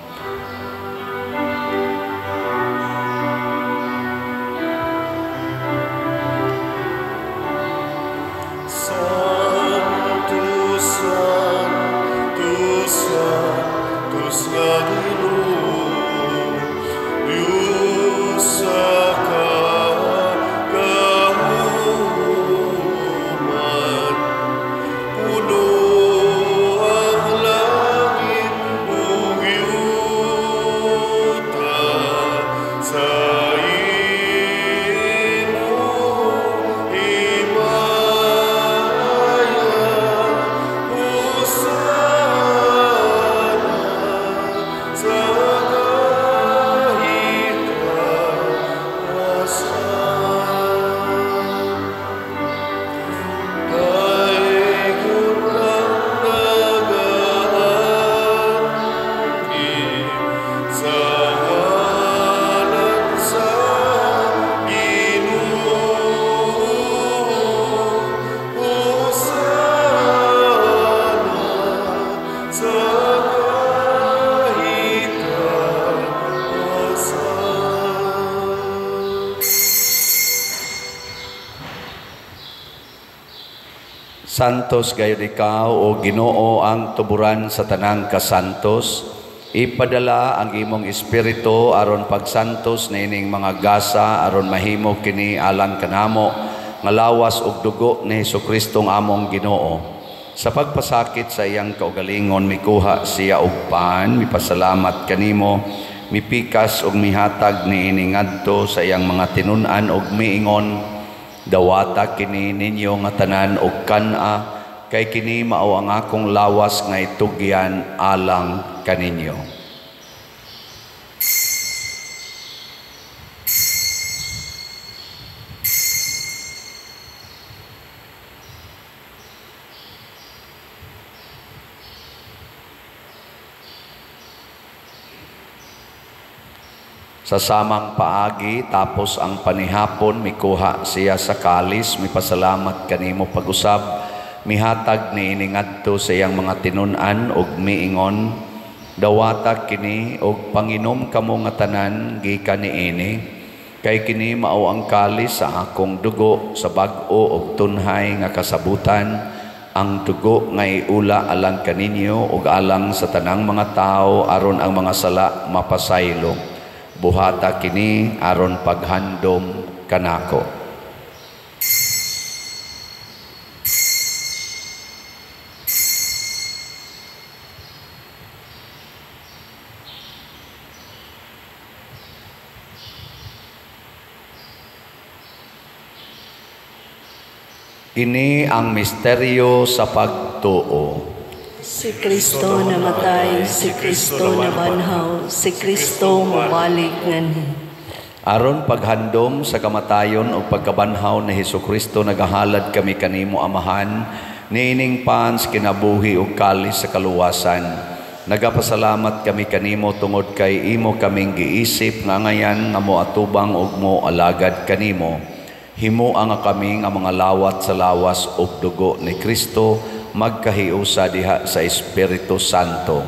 Santo, Santos gayud ikaw, o Ginoo, ang tuburan sa tanang kasantos. Ipadala ang imong espiritu aron pagsantos niining mga gasa aron mahimo kini alang kanamo nga lawas ug dugo ni Hesukristo nga among Ginoo. Sa pagpasakit sa iyang kaugalingon mikuha siya og pan, mipasalamat kanimo, mipikas ug mihatag niini ngadto sa iyang mga tinun-an ug miingon, dawata kini ninyo nga tanan og kan-a, kay kini mao ang akong lawas nga itugyan alang kaninyo. Sa samang paagi, tapos ang panihapon, mikuha siya sa kalis, mipasalamat kanimo pag-usab, mihatag niini ngadto sa iyang mga tinun-an ug miingon, dawata kini og panginom kamo nga tanan gikan niini, kay kini mao ang kalis sa akong dugo sa bag-o og tunhay nga kasabutan, ang dugo nga iula alang kaninyo ug alang sa tanang mga tawo aron ang mga sala mapasaylo. Buhata kini aron paghandom kanako. Kini ang misteryo sa pagtuo. Si Kristo namatay, si Kristo nabanhaw, si Kristo mobalik nganhi. Aron paghandom sa kamatayon o pagkabanhaw ni Hesukristo, nagahalad kami kanimo Amahan, niining pans kinabuhi ug kalis sa kaluwasan. Nagapasalamat kami kanimo tungod kay imo kaming giisip nga ngayan nga moatubang ug moalagad kanimo. Himoa nga kami nga mga lawat sa lawas ug dugo ni Kristo, magkahiusa diha sa Espiritu Santo.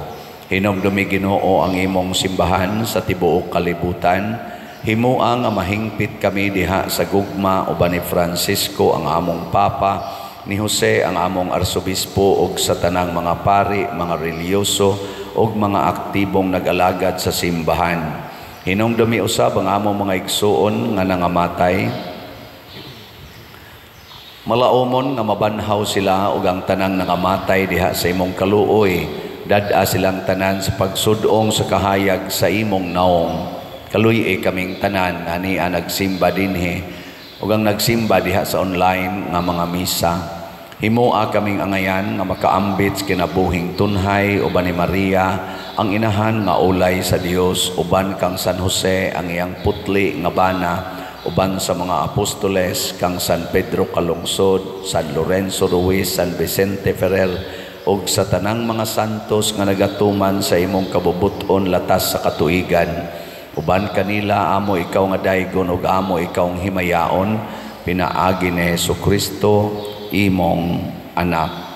Hinumdumi Ginoo ang imong simbahan sa tibuok kalibutan. Himoa nga mahingpit kami diha sa gugma uban ni Francisco ang among Papa, ni Jose ang among Arsobispo ug sa tanang mga pari, mga relihiyoso ug mga aktibong nag-alagad sa simbahan. Hinumdumi usab ang among mga igsuon nga nangamatay. Malaomon nga mabanhaw sila ug ang tanang nangamatay diha sa imong kaluoy. Dad-a silang tanan sa pagsudong sa kahayag sa imong naong. Kaluy-i kaming tanan nga ania nagsimba dinhi ug ang nagsimba diha sa online nga mga misa. Himoa kaming angayan nga makaambit sa kinabuhing tunhay uban ni Maria ang inahan nga ulay sa Dios, uban kang San Jose ang iyang putli nga bana, uban sa mga apostoles kang San Pedro Calungsod, San Lorenzo Ruiz, San Vicente Ferrer ug sa tanang mga santos nga nagatuman sa imong kabubut-on latas sa katuigan. Uban kanila amo ikaw nga daygon ug amo ikaw ang himayaon, pinaagi ni Hesukristo imong anak.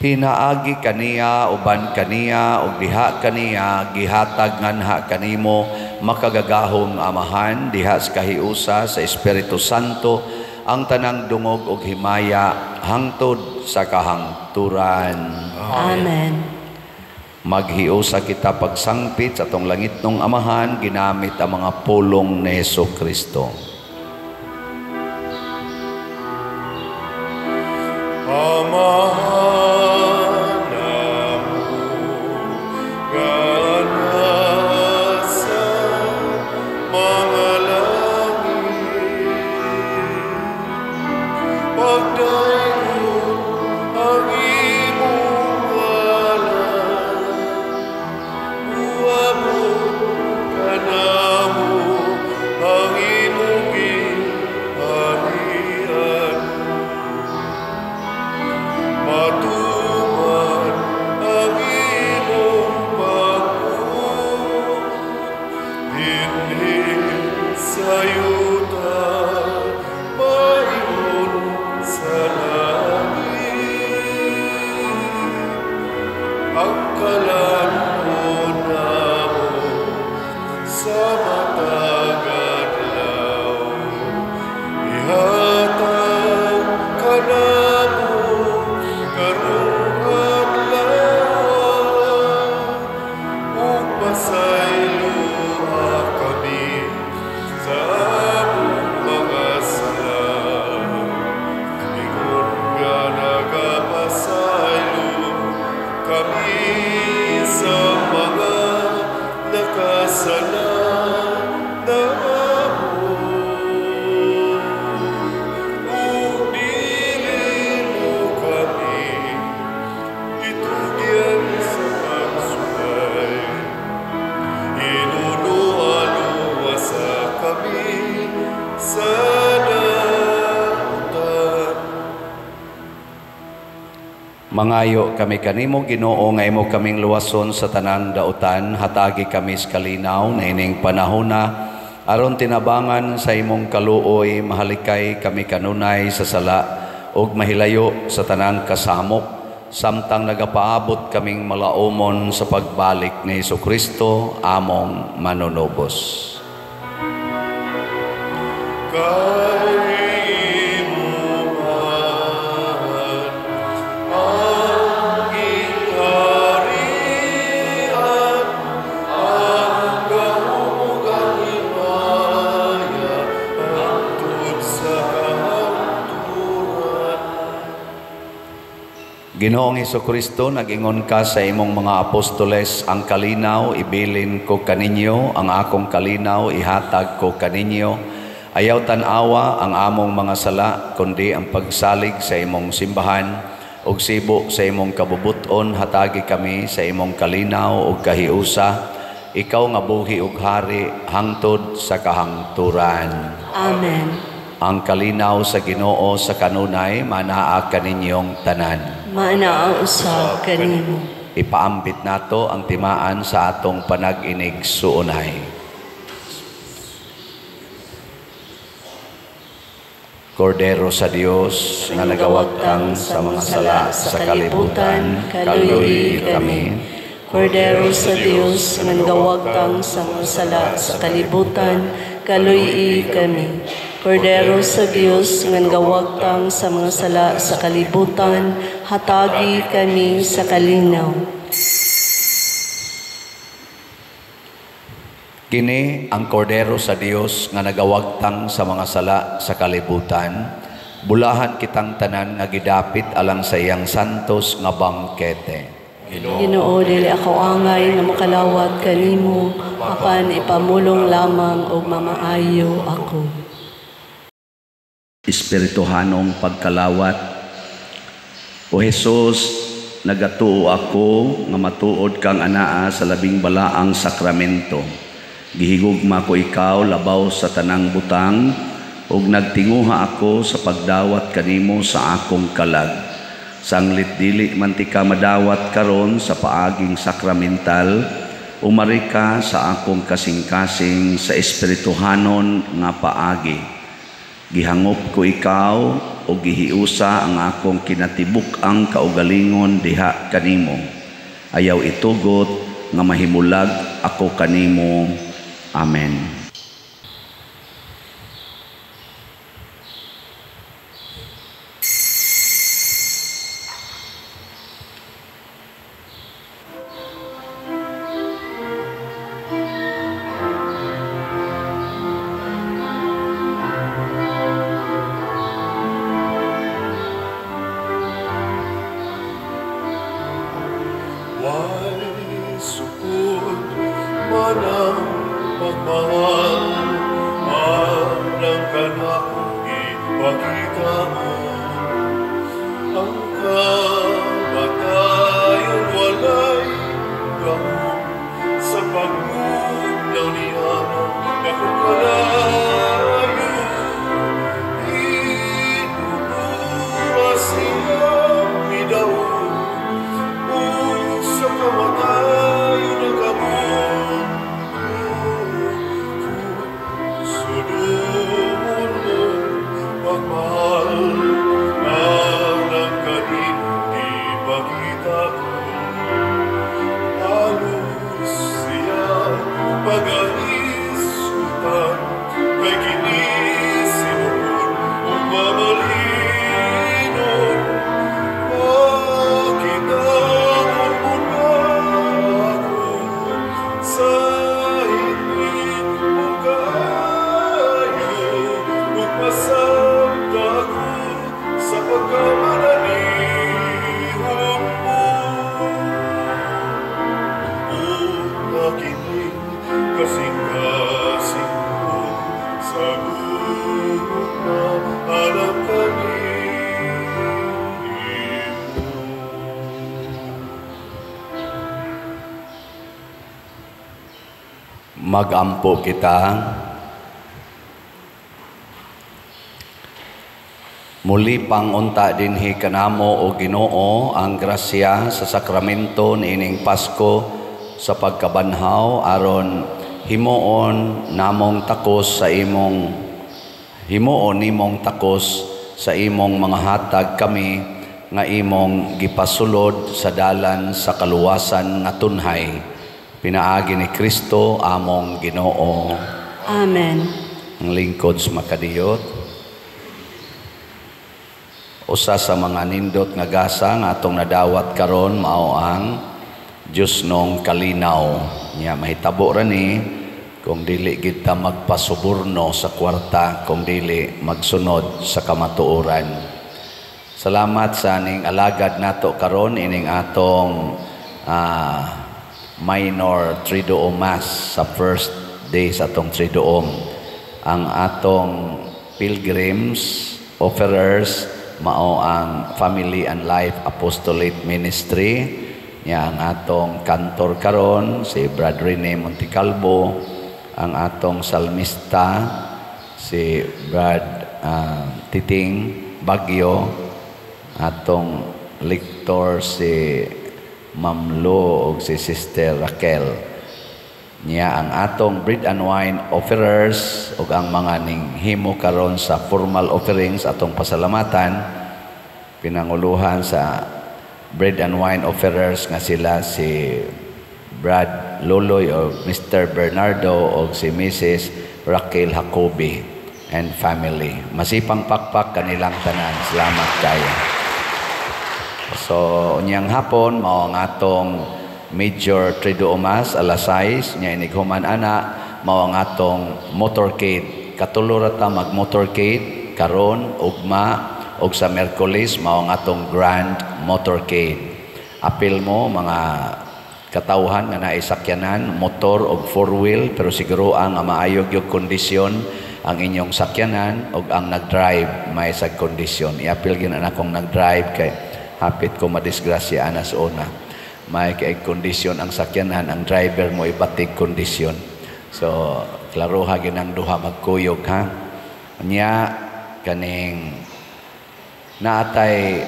Pinaagi kaniya, uban kaniya, ug diha kaniya, gihatag nganha kanimo makagagahom nga Amahan diha sa kahiusa sa Espiritu Santo ang tanang dungog ug himaya hangtod sa kahangturan. Amen. Maghiusa kita pagsangpit sa atong langitnong Amahan ginamit ang mga pulong ni Hesukristo. Amahan namo nga nasa mga langit, pagdaygon ang imong ngalan, uabot kanamo ang imong gingharian. Mangayo kami kanimo, Ginoo, nga imo kaming luwason sa tanang dautan, hatagi kami sa kalinaw na ining panahona, aron tinabangan sa imong kaluoy, mahalikay kami kanunay sa sala ug mahilayo sa tanang kasamok, samtang nagapaabot kaming malaumon sa pagbalik ni Hesukristo among manunubos. Ginoong Hesukristo, nag-ingon ka sa imong mga apostoles, ang kalinaw ibilin ko kaninyo, ang akong kalinaw ihatag ko kaninyo. Ayaw tan-awa ang among mga sala, kundi ang pagsalig sa imong simbahan, ug sibo sa imong kabubuton, hatagi kami sa imong kalinaw ug kahiusa. Ikaw nga buhi ug hari hangtod sa kahangturan. Amen. Ang kalinaw sa Ginoo sa kanunay manaa kaninyong tanan. Manaa usab kanimo. Ipaambit nato ang timaan sa atong panag-inig suunay. Kordero sa Dios nga nagawagtang sa mga sala sa kalibutan, kaluoy kami. Kordero sa Dios nga nagawagtang sa mga sala sa kalibutan, kaluoy kami. Kordero sa Dios nga nagawagtang sa mga sala sa kalibutan, hatagi kami sa kalinaw. Kini ang Kordero sa Dios nga nagawagtang sa mga sala sa kalibutan, bulahan kitang tanan nga gidapit alang sa iyang santos nga bangkete. Ginoo, dili ako angay nga makalawat kanimo, apan ipamulong lamang og mamaayo ako. Espirituhanong pagkalawat. O Jesus, nagatuo ako nga matuod kang anaa sa labing balaang sakramento. Gihigugma ko ikaw labaw sa tanang butang, ug nagtinguha ako sa pagdawat kanimo sa akong kalag. Sanglit dili man ti ka madawat karon sa paaging sakramental, umari ka sa akong kasing-kasing sa espirituhanon nga paagi. Gihangop ko ikaw o gihiusa ang akong kinatibuk-ang kaugalingon diha kanimo. Ayaw itugot nga mahimulag ako kanimo. Amen. Mulipang unta dinhi kanamo, o Ginoo, ang grasya sa sakramento niining Pasko sa pagkabanhaw aron himuon namong takos sa imong himuon nimong takos sa imong mga hatag kami nga imong gipasulod sa dalan sa kaluwasan nga tunhay, pinaagi ni Kristo among Ginoo. Amen. Ang lingkod sa makadiyot. Usa sa mga nindot nga gasa nga atong nadawat karon mao ang Diyosnong kalinaw. Nya mahitabo ra ni kung dili gid ta magpasuborno sa kwarta, kung dili magsunod sa kamatuoran. Salamat sa ning alagad nato karon ining atong minor Triduum Mass sa first day sa atong Triduum. Ang atong pilgrims, offerers, mao ang Family and Life Apostolate Ministry. Nya ang atong kantor karon si Brad Rene Monticalbo, ang atong salmista si Brad Titing Bagyo, atong lector si Ma'am Lo ug si Sister Raquel. Nya ang atong bread and wine offerers ug ang mga ning himo karon sa formal offerings, atong pasalamatan, pinanguluhan sa bread and wine offerers nga sila si Brad Loloy o Mr. Bernardo o si Mrs. Raquel Jacobi and family. Masipang pakpak kanilang tanan. Salamat kayo. So, unyang hapon, mao ang atong major Triduum Mass, alas 6, nya inighuman ana, mao ang atong motorcade. Katulo ra ta mag-motorcade, karon, ugma, ug sa Miyerkules, mao ang atong grand motorcade. Apil mo, mga katawhan nga naay sakyanan, motor og four wheel, pero siguro ang maayo gyud kondisyon ang inyong sakyanan ug ang nag-drive may sa kondisyon. Iapil gyud na akong nag-drive kay hapit ko madisgrasya ana sa una. May kay kondisyon ang sakyanan, ang driver mo ibatig kondisyon. So, klaroha gyud ang duha magkuyog, ha. Nya kaning naatay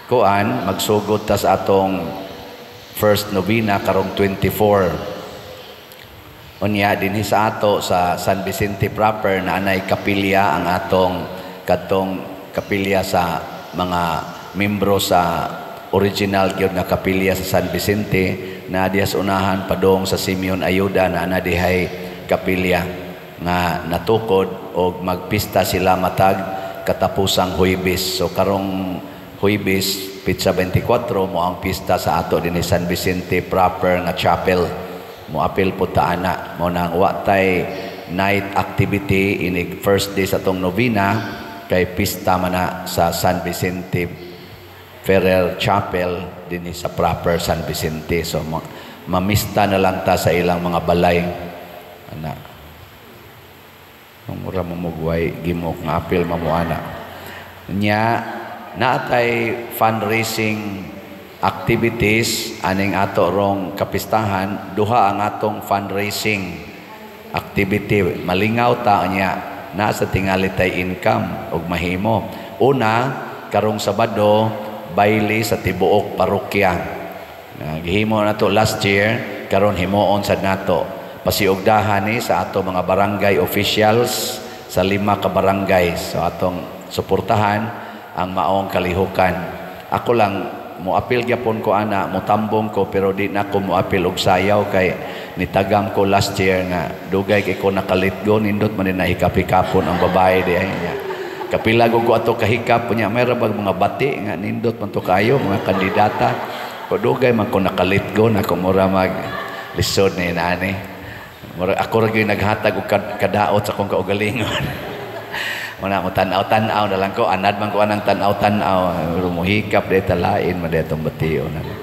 kuan, magsugod ta sa atong first novena karong 24. Unya dinhi sa ato sa San Vicente proper na anay kapilya, ang atong katong kapilya sa mga membro sa original gyud nga kapilya sa San Vicente na diha sa unahan padong sa Simeon Ayuda, na ana dihay kapilya nga natukod og magpista sila matag katapusang Huwebes. So karong Huwebes, petsa 24, mo ang pista sa ato dinhi San Vicente proper nga chapel. Moapil po ta ana. Mo nang wa tay night activity inig first day sa atong novena kay pista man na sa San Vicente Ferrer Chapel dinhi sa proper San Vicente. So mamista na lang ta sa ilang mga balay. Ana. Mura mamugway gimok nga apil mamuana. Nya naatay fundraising activities aning ato rong kapistahan, duha ang atong fundraising activity. Malingaw ta nya nasa tingali tay income og mahimo. Una, karong Sabado, baile sa tibuok parokya. Gihimo na to last year, karon himuon sad nato. Pasiugdahan ni sa ato mga barangay officials sa 5 ka barangay. So atong suportahan ang maong kalihukan. Ako lang moapil gyapon ko ana, motambong ko, pero di na ko moapil og sayaw kay nitagam ko last year nga dugay kay ko nakalitgo, nindot man ni nahikap-hikapon ang babae di ay niya. Kapila ko ato kahikap nya, may ra bag mga bati nga nindot man to kayo mga kandidata. Ko dugay man ko nakalitgo na ko mura mag lisod ni nani. Mura ako ra gyud naghatag og kadaot sa akong kaugalingon. Muna mo tan-aw-tan-aw na lang ko, anad man ko anang tan-aw-tan-aw, muhikap di talain man di atong batiyo na lang.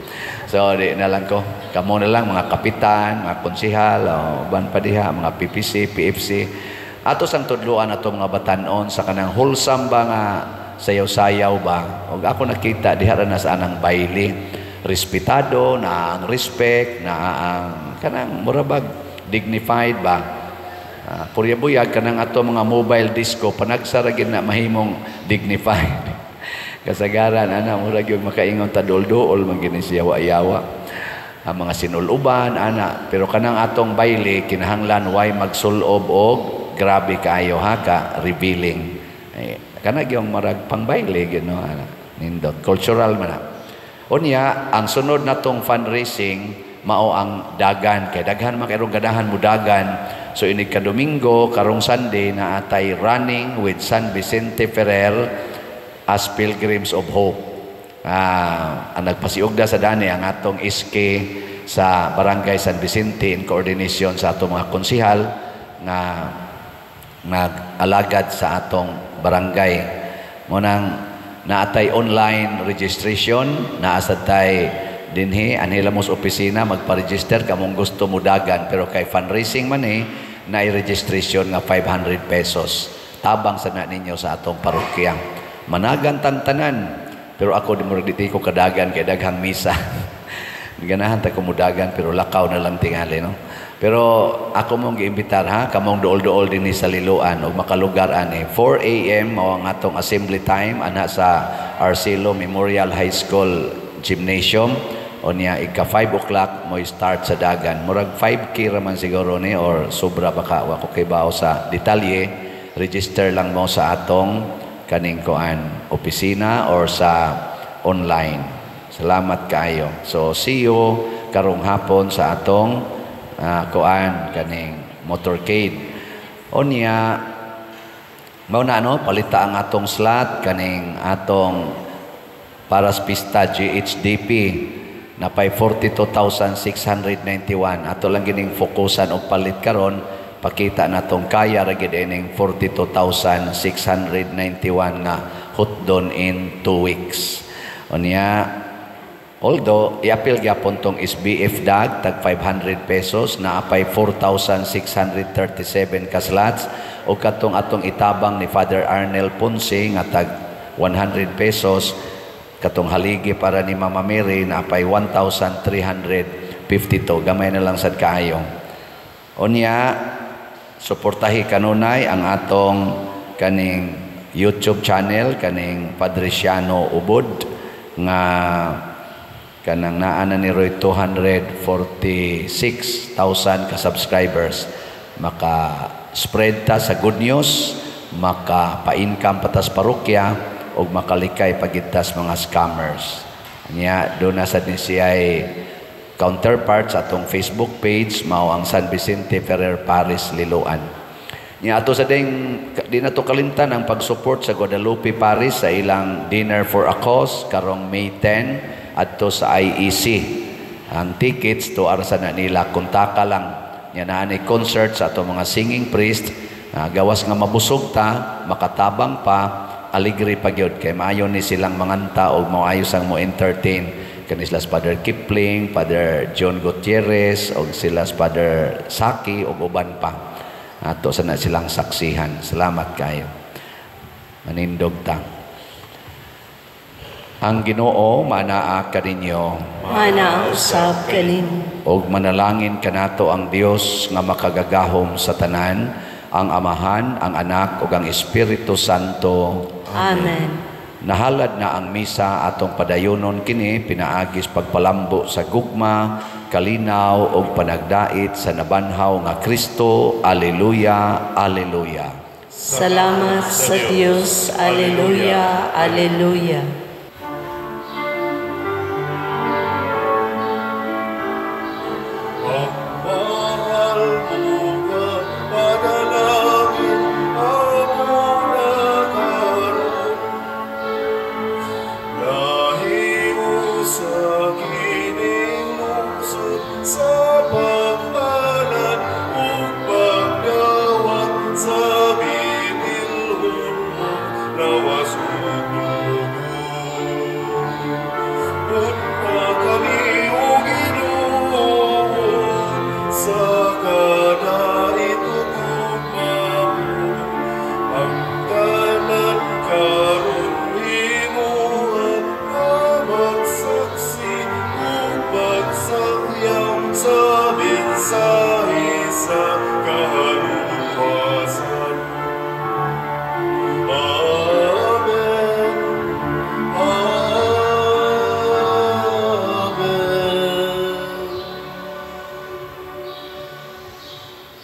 So di na lang ko, kamo na lang mga kapitan, mga konsihal, o uban pa diha, mga PPC, PFC. Ato sang tudloan ato mga batan-on sa kanang wholesome ba nga sayaw-sayaw ba. Og ako nakita diha ra na sa anang baile, respetado na ang respect, na ang kanang murabag dignified ba. Purya buyag kanang ato mga mobile disco panagsa ra gid na mahimong dignified. Kasagaran ana murag yung makaingon ta dol-dool man gini siya yawa. Ang mga sinuluban ana, pero kanang atong baile kinahanglan way magsulob og grabe kaayo ha ka revealing. Eh, kana gyung marag pangbaile gyud no ana. Nindot cultural man na. Unya ang sunod natong fundraising mao ang dagan kay daghan man kayrong ganahan mo dagan. So inig ka Domingo karong Sunday na atay running with San Vicente Ferrer as Pilgrims of Hope. Ang nagpasiugda sa dani ang atong SK sa Barangay San Vicente in coordination sa atong mga konsihal nga nag-alagad sa atong barangay. Munang naatay online registration, naasad tay dinhi anhi mo sa opisina magpa-register kamong gusto mo dagan, pero kay fundraising man eh na registration nga 500 pesos. Tabang sa na ninyo sa atong parokya. Managan tantanan, pero ako di mo di ko kadagan kay daghang misa. Ganahan ta kumudagan pero lakaw na lang tingali no. Pero ako mong giimbitar ha, kamong duol-duol dinhi sa Liloan og makalugar ani 4 AM mao ang atong assembly time ana sa Arcelo Memorial High School Gymnasium. Unya ika 5 o'clock mo start sa dagan. Murag 5K ra man siguro ni or sobra baka, wa ko kibaw sa detalye. Register lang mo sa atong kaning kuan opisina or sa online. Salamat kaayo. So see you karong hapon sa atong kuan kaning motorcade. Unya mao na ano, palita ang atong slot kaning atong para sa pista GHDP napay 42,691. Ato lang gining fokusan og palit karon, pakita natong kaya ra gid ining 42,691 nga hutdon in 2 weeks. Unya although iapil gyapon tong SBF dag tag 500 pesos naapay 4,637 ka slots o katong atong itabang ni Father Arnel Ponce nga tag 100 pesos katong haligi para ni Mama Mary naapay 1,352. Gamay na lang sad kaayo. Unya suportahi kanunay ang atong kaning YouTube channel kaning Padriciano Ubod nga kanang naa na ni Roy 246,000 ka subscribers. Maka spread ta sa good news, maka pa-income patas parokya og makalikay pagigtas mga scammers. Nya do na sad ni siya counterpart sa atong Facebook page mao ang San Vicente Ferrer Parish Liloan. Nya ato sa ding di na to kalimtan ang pag-support sa Guadalupe Parish sa ilang dinner for a cause karong May 10 adto sa IEC. Ang tickets to arsa na nila, kontaka lang. Nya naa ni concert sa atong mga singing priest, gawas nga mabusog ta, makatabang pa, aligre pa gyud kay maayo ni silang manganta og maayos ang mo entertain kani sila Father Kipling, Father John Gutierrez og sila Father Saki og uban pa. Ato sa na silang saksihan. Salamat kayo. Manindog ta. Ang Ginoo manaa kaninyo. Manaa usab kanimo. Og manalangin kanato ang Dios nga makagagahom sa tanan, ang Amahan, ang Anak ug ang Espiritu Santo. Amen. Nahalad na ang misa atong padayonon kini pinaagis pagpalambo sa gugma, kalinaw ug panagdait sa nabanhaw nga Kristo. Alleluia, alleluia. Salamat sa Dios. Alleluia, alleluia. Sa mensahe sa